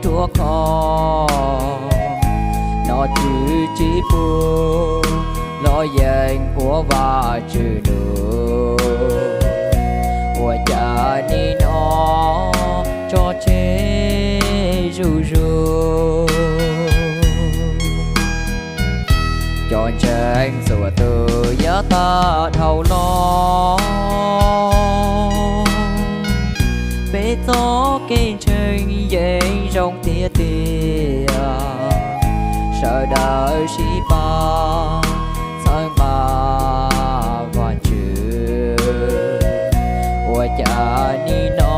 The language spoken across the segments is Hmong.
ruaj khov, nom tswv tsis pub los yeej ua Vajtswv nug. Ua cas nim no tso tseg zuj zus? Cov ntseeg txhua tus yav tag dhau los, peb txoj kev ntseeg yeej zoo tiag tiag. Sawv daws sib pab txhawb nqa Vajtswv. Ua cas nim no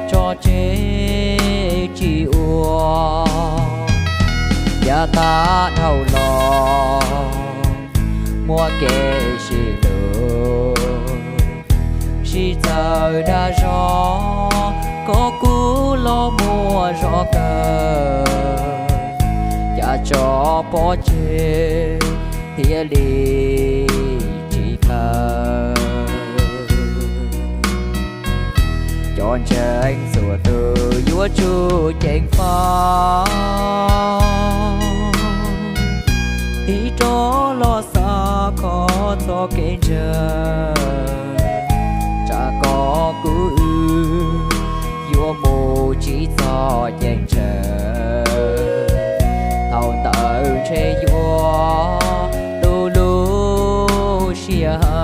tso tseg tsis ua? Yav tag dhau los muaj kev sib hlub, sib txhawb dag zog, koj kuj los muaj zog kawg. Cas tso pov tseg thiaj li tsis kawg? Cov ntseeg txhua tus yuav tsum ceev faj, tig rov los xav kho txoj kev ntseeg, tsam koj kuj wb yuav mus tsis txog ceeb tsheej. Thaum ntawd ntshe yuav tu lub siab heev.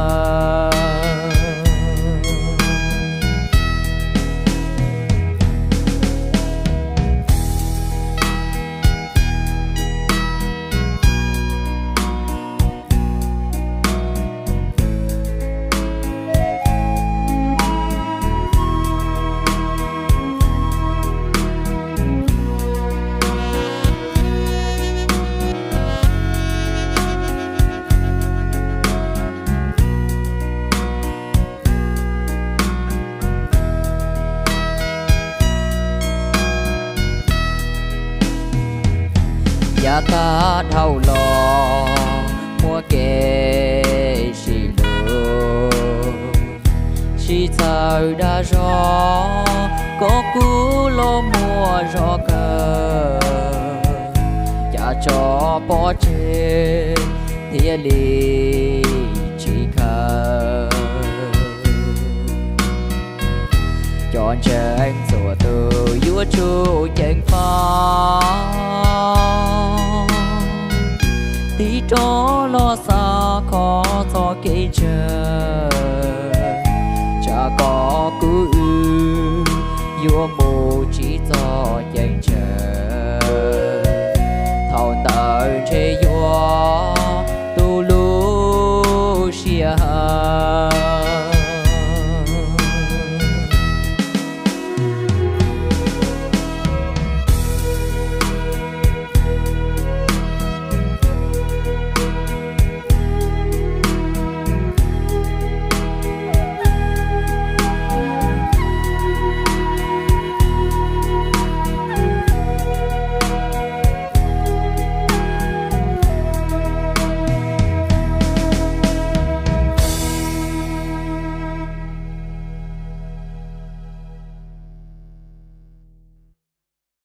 Yav tag dhau los muaj kev sib hlub, sib txhawb dag zog, koj kuj los muaj zog kawg. Cas tso pov tseg thiaj li tsis kawg? Cov ntseeg txhua tus yuav tsum ceev faj, tig rov los xav kho txoj kev ntseeg, tsam koj kuj wb yuav mus tsis txog ceeb tsheej.